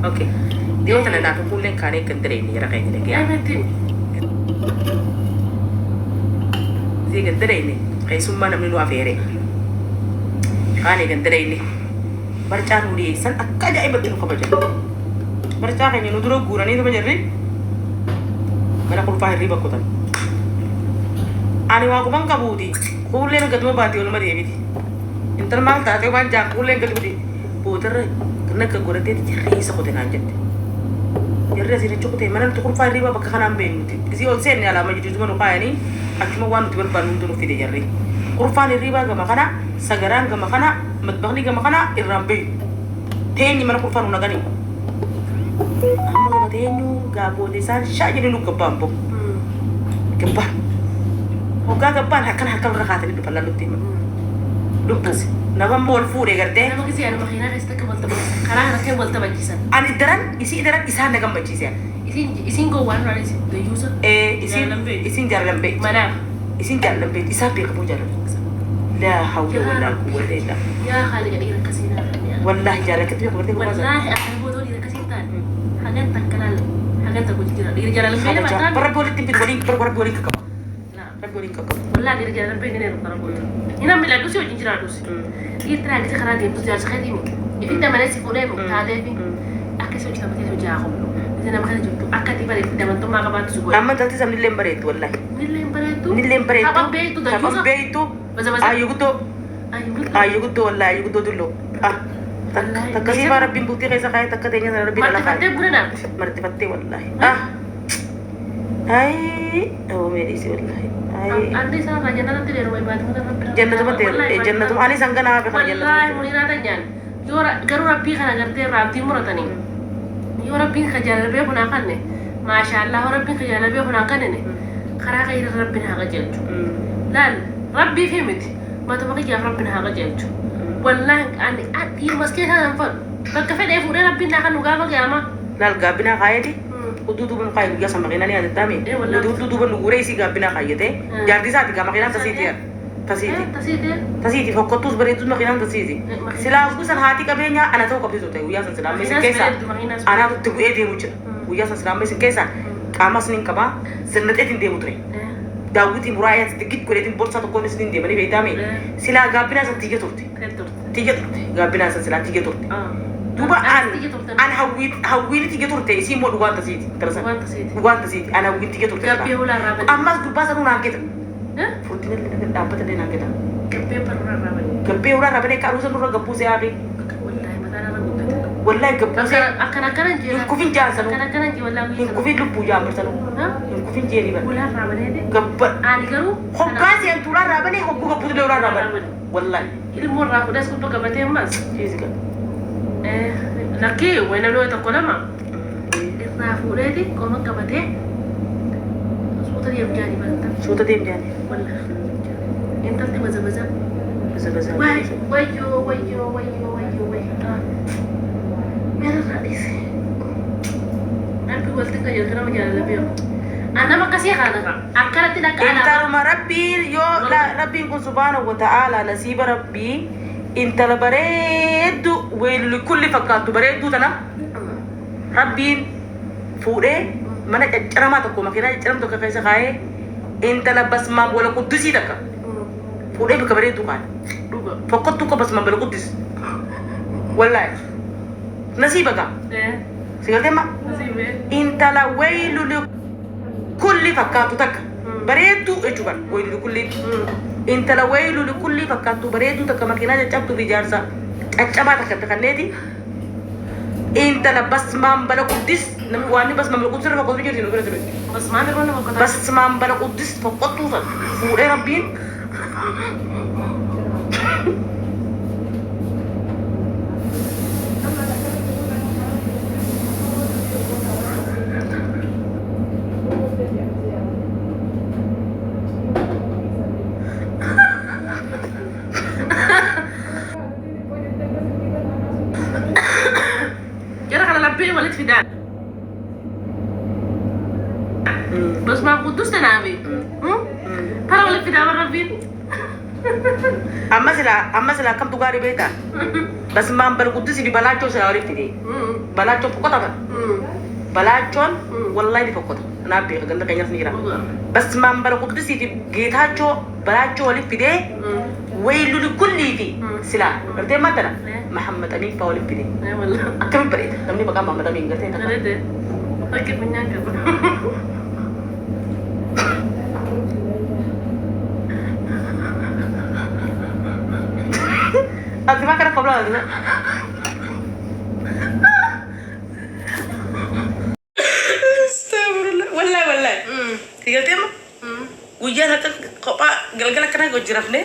Okay. Dhiyoo tana naaf kuulleen kaanee kan dareenne jara keenya dhagee. Aybatti. Isii kan dareenne keessummaa namni nu afeere. Kaanee kan dareenne barcaa nu dhiyeessan akka ajaa'ibatti nu kabajan. Barcaa keenya nu dura guuranii tuma jirri mana kurfaa hirriiba kutan. Ani waa quban qabuuti. Kuulleen gaduma baati oluma deebiti. Intal maal taatee waan jaan kuulleen gaduma deebiti. Boodarra nagga godhateeti jarri eessa kute naan jette. Jarri asiin achi kute mana nuti kurfaa hirriibaa bakka kanaan beeknu nuti. Isii ol seenne alaa majlisuma nu kaayanii achuma waan nuti barbaannu hunda nu fide jarri. Kurfaan hirriibaa gama kana, sagaraan gama kana, matbakni gama kana irraan beeknu. Teenyi mana kurfaa nu naqanii. Amma gama teenyu gaa booda isaan shaa jedhanii nu gabbaan boo. Gabbaan. Hoggaa gabbaan akkana harka nurra kaatanii dhufan laallutti himan. Lubbu. Nama immoo ol fuudhe gartee. Nama gisee ani makiinaa keessatti akka wal taphachiisan karaa kana akka wal taphachiisan. Ani daran isii daran isaan na gammachiise. Isin isin gowwaan duraan isin dayyuusa. Ee isin Jaalalan beektu. isin jaalalan beektu. Manaaf. Isin jaalalan beektu isaan beekamoo jaalalan. Laa hawla walaa quwwata illaa. Yaa haali dhiira akkasii naa kenni. Wallaahi jaalala beeku bartee gurbaa sana. Wallaahi akka gootoo dhiira akkasii hin taane hagan takka laal hagan takka hojii jira dhiira jaalalan beekna Kabajaa. mataan. Bara rabbi walitti hin fidu waliin bara rabbi waliin qaqqaba. Rabbi waliin qaqqaba. Wallaahi dhiira jaalalan beekna ni heerumta rabboota. Hin hammi laadhusi wajjin jiraadhusi. Dhiirri raagisa karaa deemtu jaarsa keetii miti. Ifitti amanee si fuudhee miti taateefi akka si hojii taphatee hojii haa qoblu. Isi nama kana jirtu akka ati bareeddu damantummaa qabaattu si godha. Amma intalti sabni illee hin bareeddu wallaahi. Nillee hin bareeddu. Nillee hin bareeddu. Taphan beektu Taphan dayyuusa. beektu. Baza baza. Ayyu guddoo. Ayyu guddoo. Ayyu guddoo wallaahi ayyu guddoo dulloo. Ah. Takka Wallaahi. takka siifaa rabbiin bultii keessa kaayee takka teenya sana rabbiin ala Martifattee kaayee. buna naafti. Martifattee wallaahi. Ah. Ayii. Oomee dhiisi wallaahi. Ayii. Anni isaa irraa jannatatti deemu ibaaduma rabbi. Jannatumatti jannatuma ani san ganaa hafe kana Wallaahi jannatumatti. muniraa tanyaan yoo garuu rabbii kana gartee irraa abdii muratanii yoo rabbiin ka jaalala beeku naa kanne maashaallah yoo rabbiin ka jaalala beeku naa kannine karaa khayrii rabbiin haa qajeelchu. Laal rabbii fi miti matuma kiyyaaf rabbiin haa qajeelchu. Wallaahi ani dhiirumas keessaa nan fadhu bakka fedhee fuudhee rabbiin naa kannu gaafa qiyaamaa. Laal gaabbinaa kaayeti. Udduu duuba nu kaaye guyyaa san makiinaa ni yaadattaami. Eh, wallaahi. Nuti udduu duuba nu guuree isii gaabbinaa kaayyate. Jaartii isaati gaa makiinaan tasiiti yaa. Tasiiti. Tasiiti. Tasiiti fokkottuus bareedduus makiinaan tasiiti. Eh, makiinaan. Silaa ugguu san haati qabeenyaa ana ta'uu qabdi turte guyyaa san silaa amma isin Makiinaas keessaa bareeddu, makiinaas anaatu itti bu'ee deemu jira. Guyyaa san silaa amma isin keessaa qaamas nin qabaa zannexeetiin deemu ture. Daawwitiin muraayyaa itti gid godheetiin borsaa tokkoon isin deemanii beektaami. Eh. Silaa gaabbinaa san tiyya turte. Tiyya turte. Gaabbinaa san silaa tiyya turte. Duuba an an hawwiin tiyya turte isii immoo dhugaan tasiiti. Intala san. Dhugaan tasiiti. Dhugaan tasiiti. An hawwiin tiyya turte. Gabbee hulaa irraa bade. Ammas gubbaa sanuu naan geta. Furdina illee dhaabbata illee naan geta. Gabbee barruraa irraa bade. Gabbee hulaa irraa badee akka aruusa nurra gabbuu see hafe. Wallaahi mataan irra guddate. Wallaahi gabbuu see. Akkana akkana hin Hin kufin jaan sanuu. Akkana akkana hin jee wallaahi Hin kufin lubbuu jaan barsanuu. Hin kufin jeeni bara. Hulaa irraa badeeti. Gabba. Ani garuu. Hoggaa seentu hulaa irraa banee hogguu gabbuutu illee hulaa irraa bane. Wallaahi. Ilmoo irraa fuudhee as gubbaa qabatee ammas. Fiizika. Lakkii waynaloo tokko lama irraa fuudheeti qoma qabatee suuta deemu jaanii barata. Suuta deem jaani. Wallaahi. Intalti baza baza. Baza baza. Waay wayyoo wayyoo wayyoo wayyoo wayyoo. Meerarraa dhiise. Rabbi walti qajeelcha nama jaalala beeku. Anama akkasii kana qaba. Akkanatti dhaqqa alaabaa. Intaluma rabbiin yoo rabbiin kun subhaanahu wa ta'ala nasiiba rabbii intala bareeddu weelli kulli fakkaattu bareedduu tana rabbiin fuudhee mana caccaramaa tokko makiinaa caccaramtu tokko keessa kaayee intala basmaan wala quddusii takka fuudhee bakka bareedduu kaa'e. Dhuga. Fokkottuu akka basmaan wala quddis. Wallaahi nasiiba gaa. Si galtee ma Nasiibee. intala weeylu kulli fakkaattu takka bareedduu jechuu bara weeylu kulli intala weeylu kulli fakkaattu bareedduu takka makiinaa caccabtuu fi jaarsa caccabaa takka itti kanneeti intala basmaan bala quddis namni waan inni basmaan bala quddis irra fokkottu jirti nu bira ture Basmaan irra nama qotaa. basmaan bala quddis fokkottuu san fuudhee rabbiin Jara kana labbeen walitti fidaa. Basmaan quddus tanaafi. Tara walitti fidaa warra rabbiin. Amma silaa kamtu gaarii beektaa? Basmaan balguddisii fi balaachoo silaa waliif fide. Balaachoon fokkota bara. Balaachoon wallahi ni fokkota. Naaf beeka ganda keenyas ni jira. Basmaan balguddisii fi Geetaachoo balaachoo waliif fidee wayluli kullii fi silaa gartee maal tana Mahammad Amiin faa waliif fide. Akkamiin bareeda namni maqaa Mahammad Amiin gartee takka. Bareede. Bakki funyaan qaba. Ati maa kana qoblaa ati. Astaghfirullah. Wallahi wallahi. Si galtee amma guyyaan akka kophaa galgala akkana hojii rafnee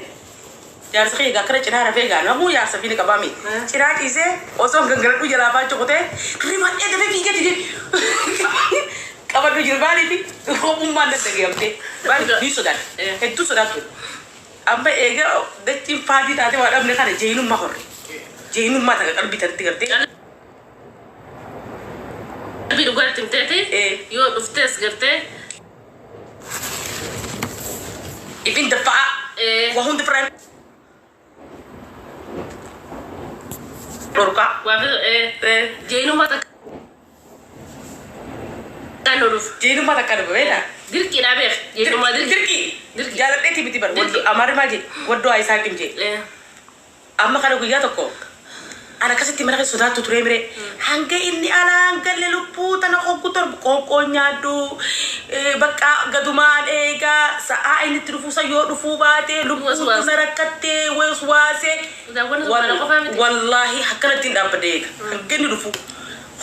jaarsa kee egaa akkana cinaa rafee egaa namuu jaarsa fi ni qabaa mi. Cinaa ciisee osoo gangaladhu jalaa baachuu kutee rifadhee dafee fiigee fiigee qabadhu jiru maaliif kophummaan daddageamtee maaliif ni sodaadha hedduu sodaattu. Amma eega dachiin faadii taatee waa dhabne kana jeenummaa horre jeenummaa takka qalbii tanatti gartee. Qalbii dhugaatti himteeti yoo dhuftees gartee. Ifin dafa'aa waa hundi firaan dhorkaa. Waa jeenummaa takka nu dhufu. Jeenummaa takka dhufe beektaa? Dirqiidhaa beek. Jeenummaa dirqii. Dirqii. Dirqii. Jaaladheeti miti bar. Amaarri maal jedhe? Waddoo Ayisaaqim jedhe. Amma kana guyyaa tokko ana akkasitti mana keessa sodaattu turee miree hanga inni alaan galle lubbuu tana hoggu torba qoonqoo nyaadhu bakka gadumaan eegaa sa'aa inni itti dhufuu san yoo dhufuu baate lubbuun Waswaasa. na rakkattee waswaasee. Wallaahi akkanatti hin dhaabbadde eega hanga inni dhufu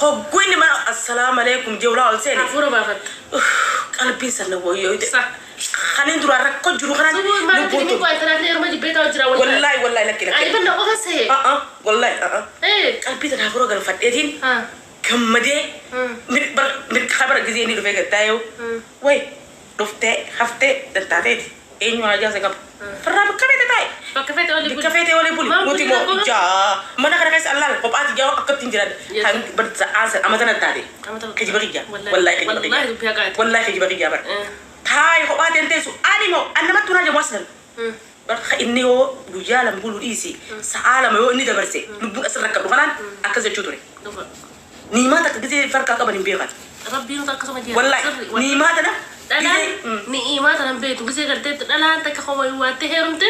hoggu inni mana assalaamu alaikum jee ulaa ol seene. Hafuura baafatta. Qalbiin sana wayyoo Sa. kanin duraan rakkoo jiru kanaan Subuun maal lubbuun inni tun. koo intalaatti yeroo jibbeetaa jira wallaahi. Wallaahi wallahi lakki lakki. Ani banna qofa see. Wallaahi qalbii tana hafuura galfadheetiin gammadee mirga gisee inni dhufee gattaayoo way dhuftee haftee dantateeti eenyu haajaa isa qaba. Firraa bakka feete taa'e. Bakka feete olii Bakka feete olii buli. Nuti immoo ijaa mana kana keessa allaala kophaati ijaa akkatti hin jiran. Kan sa'aan amma tana taate. Kijiba kiyya. Wallaahi kijiba kiyya. Wallaahi kijiba kiyya bara. Taa'e kophaa teessu ani moo an namatti tunaa jedhu aslan. Bakka inni yoo guyyaa lama buluu dhiisi sa'aa lama yoo inni dabarse lubbuun asirra akka dhufanaan akkas jechuu ture. Niimaa takka gisee farkaa qaban hin beekan. Rabbiin akkasuma jira. Wallaahi niimaa tana Dhalaan ni'imaa tanan beektu gisee gartee dhalaan takka homaa waattee heerumte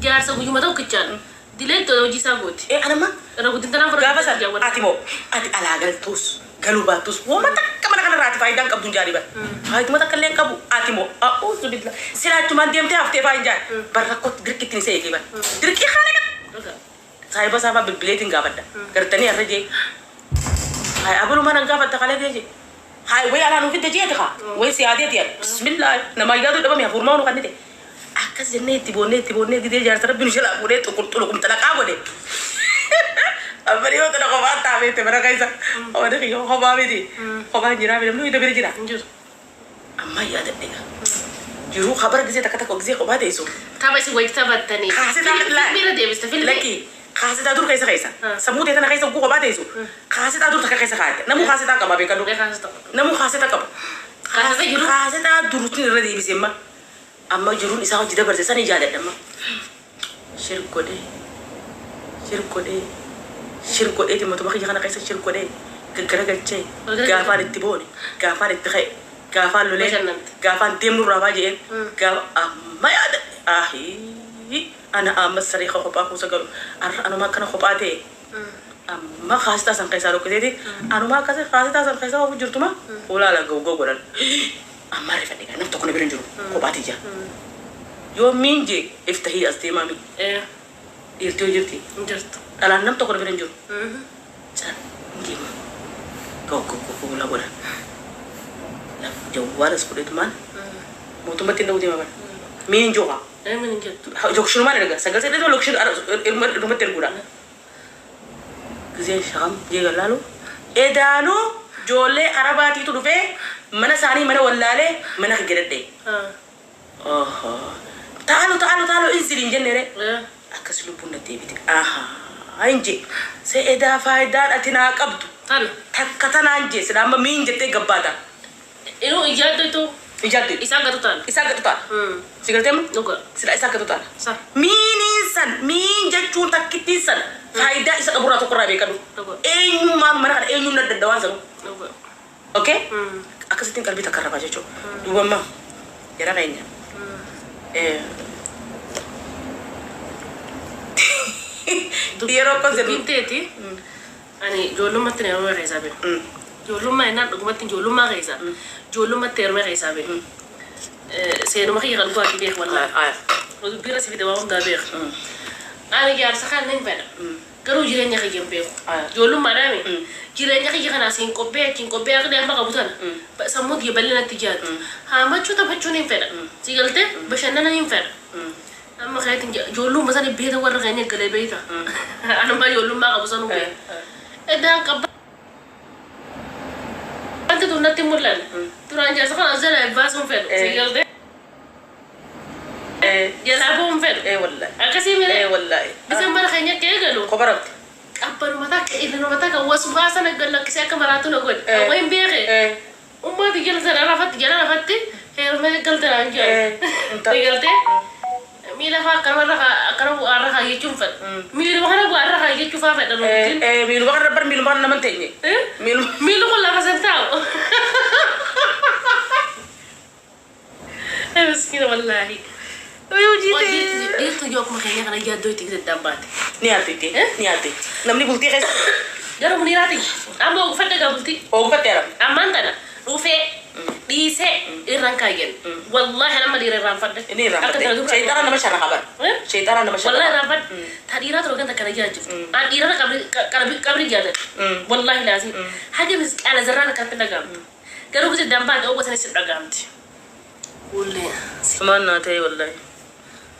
jaarsa guyyuma tokkichaan dilee hojii isaa gooti. Anamma Irra guddin tanaan gaafa san ati moo ati alaa galtuus galuu baattus wooma takka mana kanarraa ati faayidaan qabdu hin jaani bara. Faayiduma takka illee hin qabu ati moo a'uuzu billah silaachumaan deemtee haftee faa hin jaani bar rakkootti dirqitti ni seegee bara. Dirqii haala qaba. Saahiba isaa faa bilbileetiin gaafadha. Gartanii har'a jee. Hayi abalumaa nan gaafatta kalee jee. Hayi wayi alaa nuuf fidde jeeti kaa. Wayi si yaadeeti yaadu. Bismillah namaa yaaduu dhabame hafuurmaa nu kannite. Akkas jennee itti boonnee gidee jaarsa rabbi nu jalaa fuudhee xuqurxuluqum xalaqaa godhe. Amma dhiyoo tana kophaa taabeette bara keessa. Wani kiyya kophaa miti. Kophaan jiraa mi namni bira jira. Amma yaadadhe gaa. Jiruu kabara gisee takka takka gisee kophaa teessu. Tapha isin wajji taphattanii. Kaasitaa Filmiirra deebiste filmii. Lakki kaasitaa dur keessa keessa. Sammuu ta'e tana keessa oguu kophaa teessu. Kaasitaa dur takka keessa kaa'atte. Namuu kaasitaa qaba beekadhu. Namuu kaasitaa qaba. Kaasitaa jiru. Kaasitaa durutti irra deebise amma. Amma jiruun isaa hojii dabarse sani yaadadha amma. Shir godhee. Shir godhee. Shir godhee matuma kiyya kana keessa shir godhee gaggaragalchee gaafaan itti boone gaafaan itti ka'e gaafaan lolee gaafaan deemnu irraa faa jedheen gaafa amma yaada ahii ana amma saree kophaa kuusa galu arra anuma akkana kophaa ta'e amma kaasitaa san keessaa dhokkateeti anuma akkasi kaasitaa san keessaa ofu jirtuma ulaala gawgoo godhan amma rifadhe nam tokko na bira hin jiru kophaati jira yoo miin jee iftahii as deemaa mi dhiirtii yoo jirti dhalaan nam tokko na bira hin jiru. Cal deema. Gawgoo gawgoo godha. Jawwaalas fudhetumaan mootummatti hin dha'uu deema bara. Miin joha. Jokshinumaan erga sagal saddeet lokshin irmatti erguudha. Giseen shakam jee gallaalu. Edaanuu ijoollee arabaatiitu dhufee mana isaanii mana wallaalee mana gedhadhe. Taalu taalu taalu inziliin jennere. Akkas lubbuun natti deebite. Ahaa inje se'edaa faayidaan ati naa qabdu. Takka tanaan jee sila amma miin jettee gabbaata. Inuu ijaaddotu. Ijaaddu. Isaan gatu taala. Isaa gatu taala. Si galtee moo? Dhuga. Sila isaa gatu taala. Sa. Miiniin san miin jechuun takkittiin san faayidaa isa qaburraa tokkorraa beekadu. Dhuga. Eenyummaan mana kana eenyuun adda adda waan sanu. Dhuga. Okay? Akkasittiin qalbii takka rafaa jechuudha. Duuba ammaa jara keenya. Yeroo akkas jedhu. Dubbiin teeti. Ani ijoollummaatti heerumee keessaa beeku. Ijoollummaa jennaan dhugumatti ijoollummaa keessa. Ijoollummaatti heerumee keessaa beeku. Seenuma kiyya kan dhugaa beeku wallaahi. Dubbii irra si fide waa hundaa beeku. Ani jaarsa kan hin fedha. Garuu jireenya kiyya hin beeku. Ijoollummaadhaami. Jireenya kiyya kana siin qophee achiin qophee akka amma qabu tana. Sammuu kiyya bal'inatti jaatu. Haamachuu taphachuun hin fedha. Si galtee bashannana hin fedha. Amma kayatin ijoollummaa sana beeta warra keenya galee beeta. Anuma ijoollummaa qabu sanuu beeka. Eddaan qabba. Wanti tun natti mul'anne. Duraan jaarsa kana jala baasuun fedhu. Si galtee jalaa bu'uun fedhu. Wallahi. Akkasii mire Wallahi. bisan mana keenya akka eegalu. Kobaramte. Qabbanuma takka ilma takka waswaa sana gallakkisee akka maraatu na godhe. Awwa hin beeke. Ummati jala sana rafatti jala rafatti heerumee galtanaan jala. Si galtee miila faa akkanuma akkana bu'aarra kaayyachuun fedha. Miiluma kana bu'aarra kaayyachuu faa fedha nuti. Miiluma kana bar miiluma kana naman teenye. Miiluma. Miilli kun lafa san taa'u. Miskiina wallaahi. Dhiirtu yoo akkuma keenya kana yaaddoo itti giddaan baate. Ni yaaddeetti. Ni yaaddeetti. Namni bultii keessa. Garuu muniiraati. Amma oguffadha gaa bultii. Oguffadhe arama. Ammaan tana dhufee dhiisee irraan kaayyan. Wallaahi nama dhiira irraan fadhe. Inni irraanfatte. Sheexana nama sharra qaban. Sheexana nama sharra Wallaahi qaban. irraan fadhe. Ta dhiiraa ture ganta kana jaajiftu. An dhiirara qabri jaallatu. Wallaahi laazim. Haga misqaala zarraan akkatti dhagaamtu. Garuu gisa dambaa ta'uu gosa si dhagaamti. Ullee. Sumaan naa ta'e wallahi.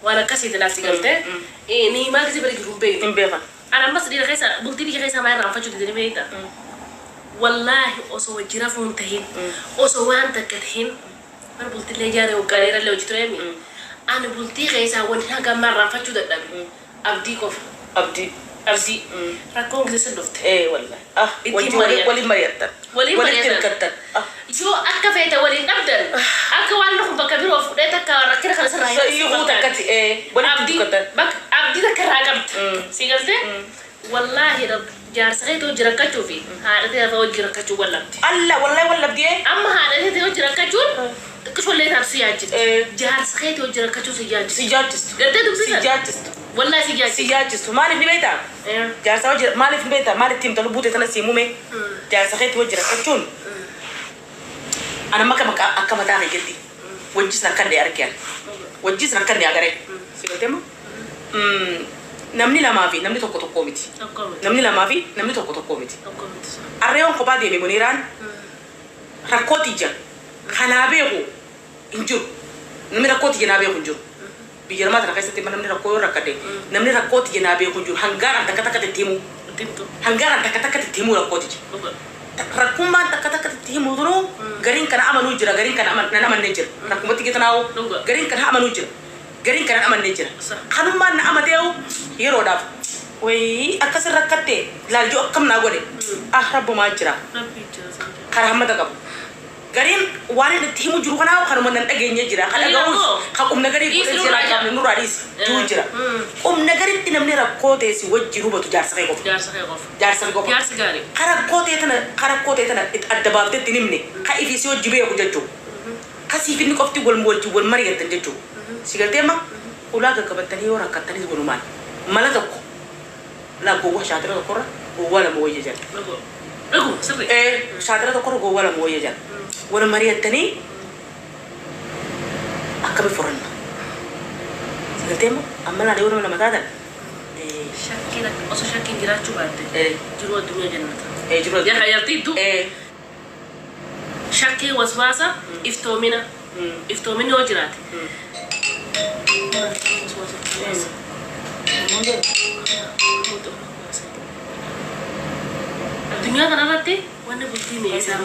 Waan akkasiiti laasii galtee. Ni maal gisi bira jiru hin beeknu. Hin beekan. Ana ammas dhiira keessa bultii biyya keessa maa irraanfachuu didanii beekta. Wallaahi osoo jira fuun tahin osoo waan takka tahin bara bultiilee ijaaree waggaa illee hojii tureemi. Ani bultii keessaa wanti hanga ammaa irraanfachuu dadhabe. Abdii qofa. Abdii. Abdii. Rakkoon keessa dhufte. Wallahi. Ah, Ittiin wajjin mari'atan. waliin mari'attan. Waliin Walitti mari'atan. hirkattan. Ah. Yoo akka feete waliin dhabdan akka waan dhufu bakka biroo fuudhee takka rakkina kana sirraa Hiikuu takkatti walitti Abdii hirkattan. bakka abdii takka irraa qabda. Si galtee? Wallaahi jaarsa keetii hojii rakkachuu fi haadha ta'e hojii rakkachuu wallabdi. Allah wallahi wallabdi. Amma haadha ta'e hojii rakkachuun xiqqishollee taatu si yaachifti. Jaarsa keetii hojii rakkachuu si yaachifti. Si jaachistu. Gartee Si dubbisa? jaachistu. Wallaahi si yaachifti. Si jaachistu. Maaliif ni beektaa? Jaarsa hojii maaliif ni beektaa? Maaliif himta lubbuu ta'e tana si mume? Jaarsa keetii hojii rakkachuun. Ana maka maka akka mataa kee jetti. Wajjis rakkannee argee. Wajjis rakkannee agaree. Si galtee moo? Namni lamaa fi namni tokko tokko miti. Tokko miti. Namni lamaa fi namni tokko tokko miti. Tokko miti. Arreeyoon kophaa deeme Muniiraan rakkoo tiyya kanaa beeku hin jiru. Namni rakkoo tiyya naa beeku hin jiru. Biyya namaa tana keessatti namni rakkoo yoo rakkate namni rakkoo tiyya naa beeku hin jiru. Hangaan takka takka itti himu. Dimtu. Hangaan takka takka itti himu rakkoo tiyya. Dhuga. Rakkummaan takka takka itti himu tunuu gariin kana amanuu jira gariin kana nan amannee jira. Rakkumatti geetanaa'u Dhuga. gariin kana amanuu jira. Gariin kana amannee jira. Sa. Kanummaan na amateewu yeroodhaaf. Wayii akkas rakkatte laaljoo akkam naa godhe. Ah rabbumaa jira. Rabbi jira. Karaa hammata qabu. Gariin waan inni itti himu jiru kanaa kanuma nan dhageenye jira. Kan Gariin dhaga'uus ammoo kan qubna garii dhiisi godhee nurraa jira jira. qabne nurraa dhiisi jiru jira. Qubna garitti namni rakkoo ta'e si wajjin hubatu jaarsa kee qofa. Jaarsa kee qofa. Jaarsa kee qofa. Jaarsi gaarii. Karakkoo ta'e tana karakkoo ta'e tana itti adda baaftee itti himne ka ifii si wajji beeku jechuudha. Kasiif inni qofti wal wajjin wal mari'attan jechuudha. Si galtee amma ulaa gaggabattanii yoo rakkattanis walumaan mala tokko laa gowwaa shaatira tokkorra gowwaa lama wayya jala. Dhuga. Dhugu sirrii. Shaatira tokkorra gowwaa lama wayya jala. Wal mari'attanii akkami furanna. Si galtee amma amma laalee yoo nama taatan Shakkiin osoo shakkiin jiraachuu baatte jiruu addunyaa jannata. Jiru. Yaa yartiitu shakkii waswaasa iftoomina. Iftoominni yoo jiraate. Addunyaa kanarratti wanni bultii mi'eessaa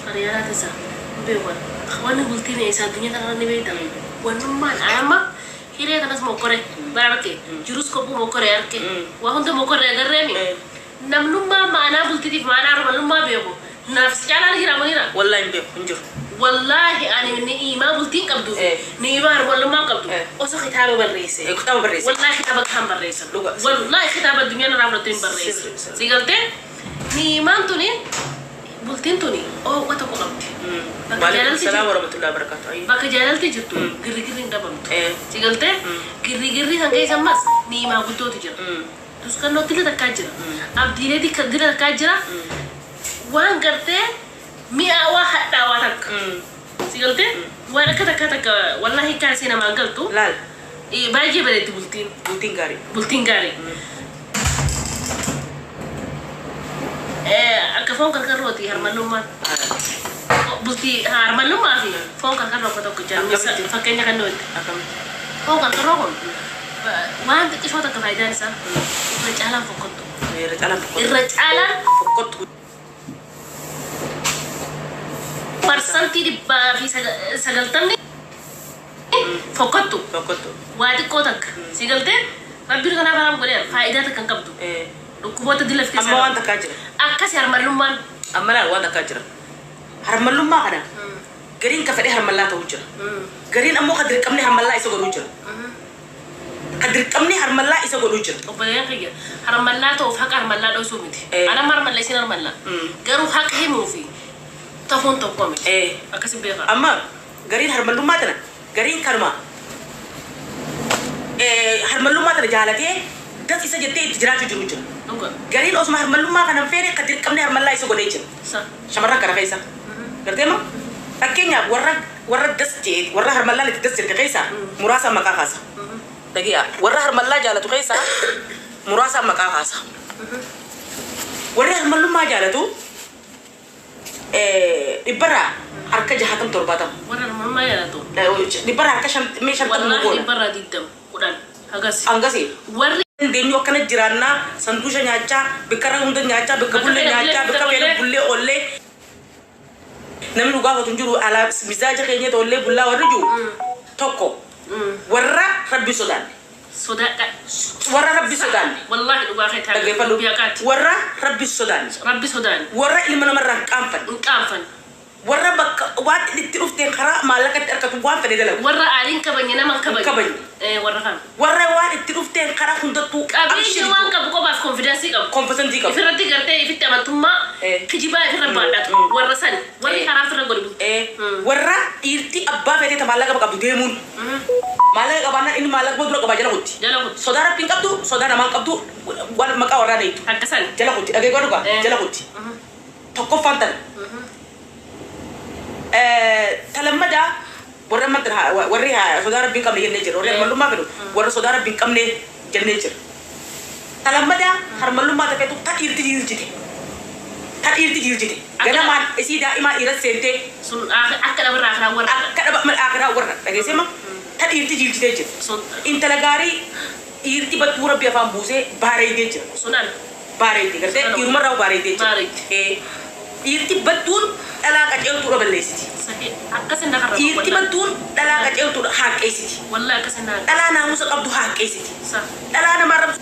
hariyaraa tasaa hin beekan. Wanni bultii mi'eessaa addunyaa kanarra ni beekama. Wannummaan amma hiree kanas mokkore bara arge jirus kophuu mokkore arge waa hunda mokkore agarreemi. Namnummaa maanaa bultiitiif maanaa armannummaa beeku. Naaf si caalaan hiramu hira. Wallahi hin beeku hin jiru. Wallaahi ani ni'imaa bultiin qabdu ni'imaa harmallummaan qabdu osoo kitaaba barreesse. Kitaaba barreesse. Wallaahi kitaaba kan barreessan. Wallaahi kitaaba addunyaa irraa fudhattee hin barreesse. Si galtee ni'imaan tuni bultiin tuni oowwa tokko qabdi. Bakka jaalalti jirtu girrigirri hin dhabamtu. Si galtee girrigirri kan keessa ammas ni'imaa guddootu jira. Tuskannootti illee takkaa jira. Abdiilee dila takkaa jira. Waan gartee mi'aawaa hadhaawaa takka. Si galtee waan akka takka takka wallaahi kaasee namaan galtu. Laal. Baay'ee bareetti bultiin. Bultiin gaarii. Bultiin gaarii. Akka foon karkarrooti harmallummaan. Bultii harmallummaa fi foon karkarroo akka tokko jira. Fakkeenya kan nuti. Foon karkarroo kun waan xiqqishoo takka faayidaan isaa irra caalaan fokkottu. Irra caalaan fokkottu. Irra caalaan fokkottu. 190% fokkottu. Fokkottu. Waa xiqqoo takka. Si galtee rabbiin kanaaf haram godheera faayidaa takka hin qabdu. Dhukkuboota dila of keessaa. Amma waan takkaa jira. Akkasi harmallummaan. Amma laal waan takkaa jira. Harmallummaa kana gariin ka fedhee harmallaa ta'uu jira. Gariin ammoo ka dirqamni harmallaa isa godhuu jira. Ka dirqamni harmallaa isa godhuu jira. Obboleeyyan kiyya harmallaa ta'uuf haqa harmallaa dhoosuu miti. Anamma harmalla isin harmallaa. Garuu haqa himuu fi ta'uun tokko miti. Akkasi beekaa. Amma gariin harmallummaa tana gariin kanuma harmallummaa tana jaalatee das isa jettee itti jiraachuu jiru jira. Gariin osuma harmallummaa kana hin feene ka dirqamni harmallaa isa godhee jira. Shamarran kana keessa. Gartee moo? Fakkeenyaaf warra das jee warra harmallaan itti das jirte keessa muraasa maqaa kaasa. Dhagiyaa warra harmallaa jaalatu keessa muraasa maqaa kaasa. Warri harmallummaa jaalatu dhibbarraa harka 60 70. Warra harmallummaa jaalatu. Dhibbarraa harka 50 Wallaahi dhibbarraa 20 10 hagasi. Hangasi. Warri dandeenyu akkana jiraannaa sanduusha nyaachaa bakka hunda nyaachaa bakka bullee nyaachaa bakka feene bullee oollee namni nu gaafatu hin jiru alaa mizaaja keenya oollee bullaa warri jiru tokko warra rabbi sodaanne. Sodaadha. Warra rabbi sodaanne. Wallaahi dhugaa kee taate. Dhaggeeffadhu. Warra rabbi sodaanne. Rabbi sodaanne. Warra ilma namarraa hin qaanfanne. Hin qaanfanne. Warra bakka waan itti dhufteen karaa maallaqatti argatu waan fedhe dalagu. Warra aaliin kabajne nama hin kabajne. Kabajne. Warra kana. Warra waan itti dhufteen karaa hundattuu Qabeenya waan qabu qofaaf konfidaansii qabu. Konfidaansii qabu. Ifirratti gartee ifitti amantummaa kijibaa ifirra baadhatu. Warra sani. Warri karaa ofirra godhu bultu. Warra dhiirti abbaa feetee maallaqa qabdu deemuun. Maallaqa qabaannaan inni maallaqa dura qabaa jala kutti. Jala kutti. Sodaa rabbiin qabdu sodaa namaan qabdu waan maqaa warraa dhayitu. Akka sani. Jala kutti dhageeffadhu dhugaa jala kutti. Tokkoffaan tana. Talammadaa warra warri sodaa rabbiin qabne jennee jira. Warri harmallummaa fedhu warra sodaa rabbiin qabne jennee jira. Talammadaa harmallummaa tafeetu ta dhiirti jiilchite. Ta dhiirti jiilchite. Ganamaan isii daa'imaa dhiira seentee. Sun akka dhabarraa akiraa warra. Akka dhaba akiraa warra dhageessee ma ta dhiirti jiilchitee jira. Intala gaarii dhiirti battuu rabbi afaan buusee baareedee jira. Sunaan. Baareedee gartee dhiirumarraa baareedee jira. Dhiirti battuun dhalaa qaceeltuudha balleessiti. Akkasin nakarra. Dhiirti battuun dhalaa qaceeltuudha haaqeessiti. Wallaahi akkasin nakarra. Dhalaa naamusa qabdu haaqeessiti. Dhalaa nama arrabsu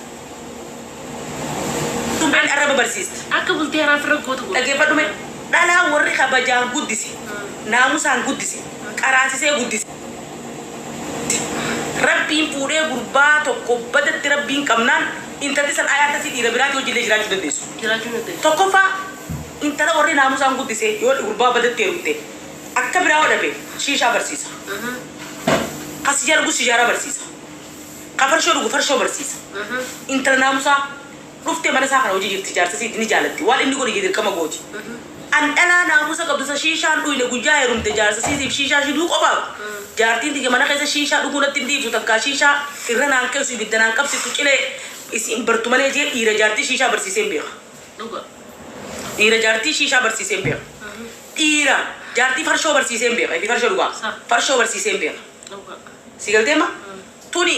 tumbeen arraba barsiisti. Akka bultee haraa firra gootu godhu. Dhaggeeffadhu mee dhalaa warri kabajaan guddise naamusaan guddise qaraasisee guddise. Rabbiin fuudhee gurbaa tokko badatti rabbiin qabnaan intalli san ayaatasi dhiira biraatti hojiilee jiraachuu dandeessu. Jiraachuu dandeessu. Tokkoffaa intala warri naamusaan guddise yoo gurbaa badatti heerumte akka biraa hodhabe shiishaa barsiisa. Ka sijaara dhugu sijaara barsiisa. Ka farshoo dhugu farshoo barsiisa. Intala naamusaa dhuftee mana isaa kana hojii jirti jaarsa isiitti ni jaalatti waan inni godhe dirqama gooti. An dhalaa naamusa qabdu isa shiishaan dhuyne guyyaa heerumte jaarsa isiitiif shiishaa shiduu qofaaf. Jaartiin tiyya mana keessa shiishaa dhuguu natti hin dhiiftu takkaa shiishaa irra naan keessu ibidda naan qabsiiftu cilee isin bartu malee jee dhiira jaartii shiishaa barsiisee hin beeka. Dhiira jaartii shiishaa barsiisee hin beeka. Dhiira jaartii farshoo barsiisee hin beeka. Ifi farshoo dhugaa. Farshoo barsiisee hin beeka. Si galtee ma? Tuni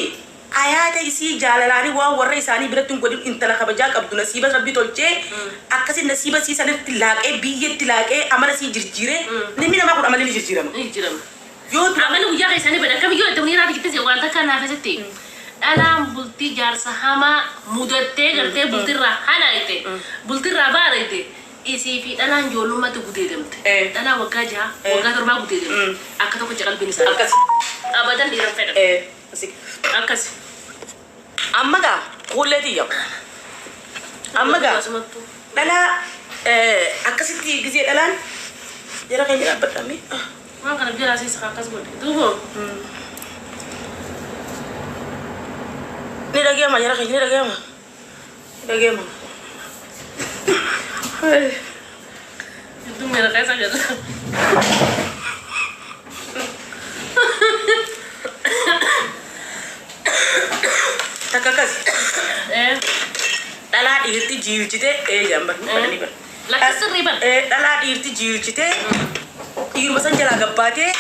ayaata isii jaalalaanii waan warra isaanii biratti hin godhin intala kabajaa qabdu nasiiba rabbi tolchee akkasi nasiiba sii sanitti laaqee biyyatti laaqee amala sii jirjiiree namni namaa kun amalli ni jirjiirama. Ni jirjiirama. Yoo dura Amalli guyyaa keessanii bada akkamiyyuu itti huniiraa biqiltee waan takka naafasitti. Dhalaan bultii jaarsa hamaa mudattee gartee bultirraa hanaayte bultirraa baarayte Isii fi dhalaan ijoollummaatti gudeedamte. Dhalaa waggaa 6 waggaa 7 gudeedamte. Akka tokko qalbiin isaa. Akkas. Abadan dhiira fedhan. Akkas. Amma gaa kuullee tiyya. Amma gaa dhalaa akkasitti gisee dhalaan jara keenya dhaabbadhame. Waan kana jala siis akkas godhe. Duuba. Ni dhaggeema jara keenya ni dhaggeema. Ni dhaggeema. Itu merah kayak saja. Takka akkas. Dhalaa dhiirti jiilchitee jambar badanii bara. Lakki sirrii bara. Dhalaa dhiirti jiilchitee dhiiruma san jalaa gabbaatee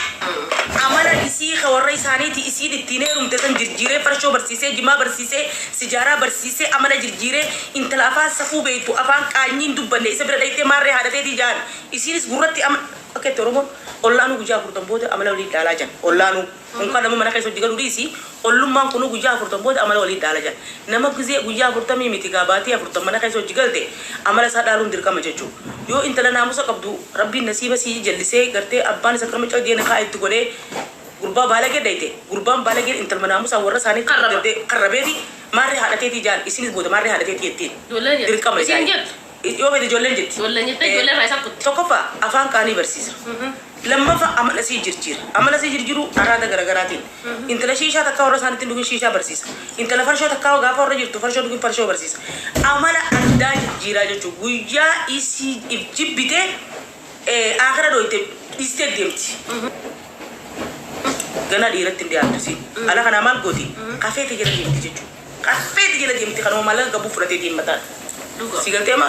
amala isii ka warra isaaniiti isiin ittiin heerumte san jirjiiree farshoo barsiisee jimaa barsiisee sijaaraa barsiisee amala jirjiiree intala afaan safuu beektu afaan qaanyiin dubbanne isa bira dhayitee maarree haadhateetii jaan isiinis gurratti ama akka itti Oromoon ollaanuu guyyaa 40 booda amala waliin dhaalaa jiran ollaanuu unkaan nama mana keessa hojii galuu dhiisi ollummaan kunuu guyyaa 40 booda amala waliin dhaalaa jiran nama gisee guyyaa 40 miti gaabaatii 40 mana keessa hojii galte amala isaa dhaaluun dirqama jechuudha yoo intala naamusa qabdu rabbiin nasiiba sii jallisee gartee abbaan isa karma cawdee kaa itti godhee gurbaa baalagee dhayite gurbaan baalagee intalma naamusaa warra isaanii qarrabeeti maarree haadhateetii jaan isinis booda maarree haadhateetii jettiin dirqama isaa yoo fedhe ijoolleen jetti. Ijoolleen jettee ijoolleen irraa isa kutti. Tokkoffaa afaan qaanii barsiisa. Lammaffaa amala sii jirjiira. Amala sii jirjiiru araada garaagaraatiin. Intala shiishaa takkaa warra isaaniitti dhugin shiishaa barsiisa. Intala farshoo takkaa gaafa warra jirtu farshoo dhugin farshoo barsiisa. Amala addaa jirjiiraa jechuun guyyaa isii if jibbitee akira dhoyte dhiistee deemti. Gana dhiiratti hin dhiyaattu siin. Ala kanaa maal gooti? Kafeete jala deemti jechuudha. Kafeete jala deemti kanuma maallaqa gabbuu fudhatee deemmataan. Si galtee ma?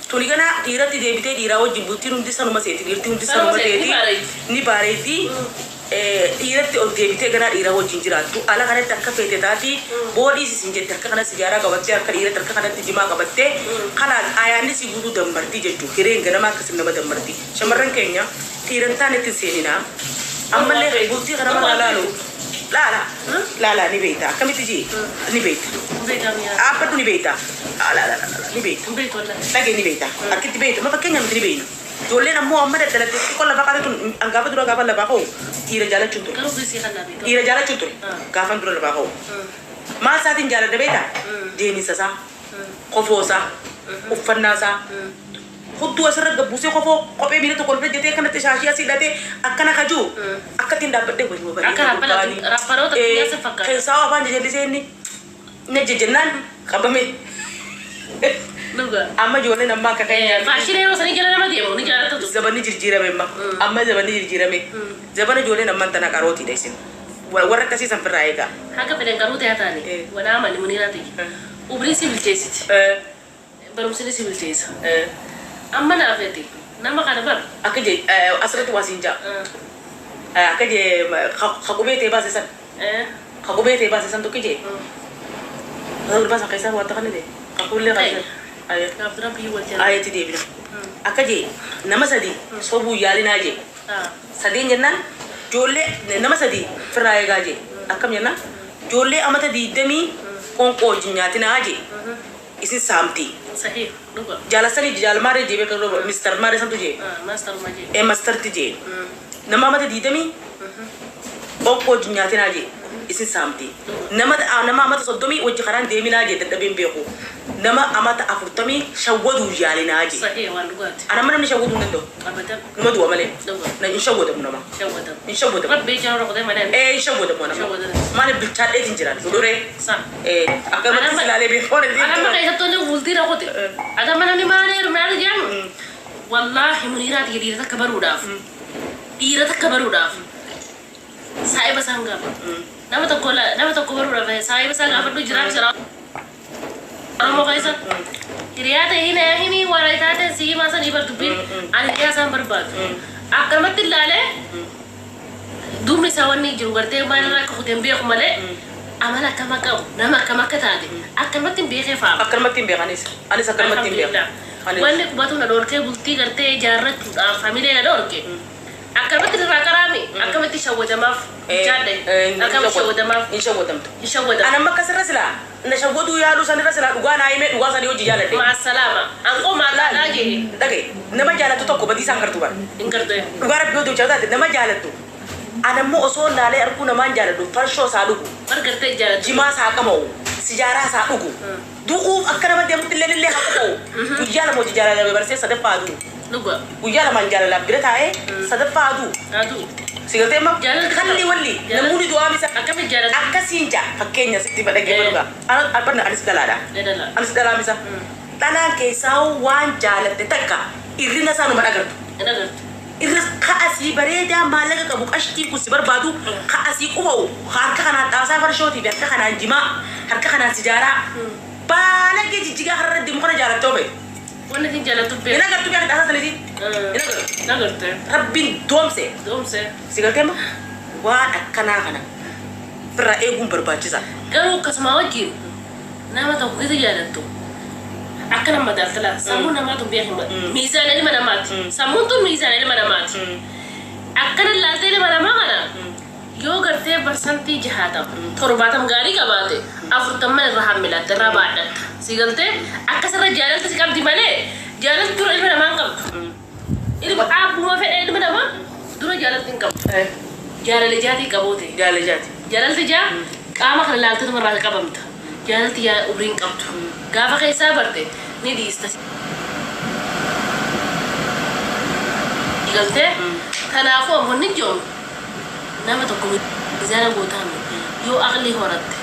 Tuni gana dhiiratti deebitee dhiiraa wajjin bultiin hundi sanuma seeti dhiirti hundi sanuma seeti ni bareeddi dhiiratti ol deebitee ganaa dhiiraa wajjin jiraattu ala kanatti akka feete taati boodhiis isin jette harka kana sijaaraa qabattee harka dhiiratti harka kanatti jimaa qabattee kanaas ayaanni si guutuu dammartii jechuudha hireen ganamaa akkasin nama dammartii shamarran keenya dhiiran taane ittiin seeninaa ammallee bultii kana mana laalu laala laala ni beekta akkamitti jii ni beekta dhaabbadhu ni beekta laala ni beekta dhagee ni beekta akkitti beekta ma fakkeenya nuti ni beekna ijoolleen ammoo amma daddalattee xixiqqoo lafaa qaate tun gaafa dura gaafa lafaa ka'u dhiira jaalachuun ture dhiira jaalachuun ture gaafan dura lafaa ka'u maal isaatiin jaaladha beekta deemisa isaa kofoo isaa uffannaa isaa hudduu asirra gabbuusee kofoo kophee miila tokko olfa jetee kanatti shaashii asii hidhatee akkana kajuu akkattiin dhaabbadhee wayii bareedu keessaa afaan jajallisee inni na jejjennaan qabame. Amma ijoolleen amma akka keenya. Faashinii yeroo sanii jala nama deemu ni jaalatatu. Zabanni jirjiirame amma amma zabanni jirjiirame zabana ijoolleen ammaan tana qarootiidha isin warra akkasii san firraa eegaa. Haga fedhan garuu ta'aa taane wanaa amani muniiraa ta'e umriin si bilcheessiti barumsi si bilcheessa. Amma naafete nama kana bar. Akka je asirratti waa siin jaa. Akka je qubee ta'e baase san. Qubee ta'e baase san tokko je. Baasa keessaa waan ta'an ta'e qullee qaasa. Ayati deebina. Akka je nama sadi sobuu yaalinaa je. Sadeen jennaan ijoollee nama sadi firraa eegaa je. Akkam jennaan ijoollee amata 20 qoonqoo wajjin nyaatinaa je. Isin saamti. Sahih, dhuga. Jaalasanii jaalmaaree jee beekan roba Mr. Maaree santu jee. Master Majee. Master ti jee. Nama amata 20 qoonqoo wajjin nyaatinaa jee. Isin saamti. Nama amata 30 wajji karaan deeminaa jee dadhabeen beeku. Nama amata 40 shawwaduu yaalinaa jee. Sahih waan dhugaati. Ana mana namni shawwaduu hin danda'u. Abadan. Numa du'a malee. Dhuga. Hin shawwadamu nama. Shawwadamu. Hin shawwadamu. Rabbi ijaan roqotee malee. Hin shawwadamu nama. Shawwadamu. Maaliif bilchaadheetiin jiraan fuudhuree. Sa. Akka namatti silaalee beekoon hin Ana keessattuu inni bultii roqote. Ada mana namni maal maal jedhamu. Wallaahi muniiraati dhiira takka baruudhaaf. Dhiira takka baruudhaaf. Saayiba isaan gaafa. Nama tokko baruudhaaf saayiba isaan gaafadhu jiraaf jira. Oromoo keessa hiriyaa ta'e himi waan taate si himaa sanii bar dubbiin ani hiriyaa isaan barbaadu. Akkanumatti ilaalee duubni isaa wanni jiru gartee maalirraa akka kuteen beeku malee amala akkam akka qabu nama akkam akka taate akkanumatti hin beekee faama. Akkanumatti hin beekanis anis akkanumatti hin beeku. Wanni qubatu na dhorkee bultii gartee ijaarrachuudhaaf hamilee na dhorke. Akkanumatti irraa qaraame akkamatti shawwadamaaf jaadhe akkamatti shawwadamaaf hin shawwadamtu. Hin shawwadamu. Anamma akkasirra silaa Na shawwaduu yaaluu sanirra silaa dhugaa naa himee dhugaa sanii hojii jaaladhe. Maasalaama. Anqoo maallaqaa jee. Dhagaye, nama jaalattu tokko badii isaan gartuu bara. Hin gartee. Dhugaa rabbi yoo dubbachaa taate nama jaalattu. Anammoo osoo laalee arguu namaan jaaladhu farshoo isaa dhugu. Bar gartee jaalatu. Jimaa isaa qama'u. Sijaaraa isaa dhugu. Du'uuf akka nama deemutti illee illee haa qophaa'u. Guyyaa 2 hojii jaalala barsee sadaffaa aduu. Dhuga. Guyyaa lamaan jaalalaaf bira taa'ee sadaffaa aduu. Aduu. Si galtee amma Jaalalli kalli walli jaalala- namoonni du'aa misa. Akkamitti jaalatu? Akkasiin jaa fakkeenya sitti badhagee dhugaa. Ana anis dhalaadha. Dhala. Anis dhalaa misa. Dhalaan keessaa waan jaalatte takka irrina isaa numa dhagartu. Hin agartu. Irra ka'asii bareedaa maallaqa qabu qashtii kun si barbaadu ka'asii quba'u harka kanaan xaasaa farshootii fi harka kanaan jimaa harka kanaan sijaaraa baalagee jijjigaa har'a deemu kana jaalattee ofe. Wanni isin jaalatu Hin beeku. agartu beekta xaasaa sanitii. Hin agartu. Hin agarte. Rabbiin doomse. Doomse. Si galtee amma waan akkanaa kana firraa eeguun barbaachisa. Garuu akkasuma wajjin nama tokko keessa jaalattu. Akka nama madaaltala. Sammuun namaa tun beeku. Miizaan ilma namaati. Sammuun tun miizaan ilma namaati. Akkana laaltee ilma namaa kana yoo gartee barsantii 60 70 gaarii qabaate 40 irra hammilatte irra baadhatta. Si galtee akkasirra jaalalti si qabdi malee jaalalti dura ilma namaa hin qabdu. Ilma abbuma fedhe ilma namaa dura jaalalti hin qabdu. Jaalala jaatii qaboote. Jaalajaati. Jaalalti jaa qaama kana laaltee irraa qabamta. Jaalalti yaa umrii hin qabdu. Gaafa keessaa barte ni dhiista. Si galtee kanaafuu ammoo ni jiru nama tokko miizaana gootaame yoo aqlii horatte.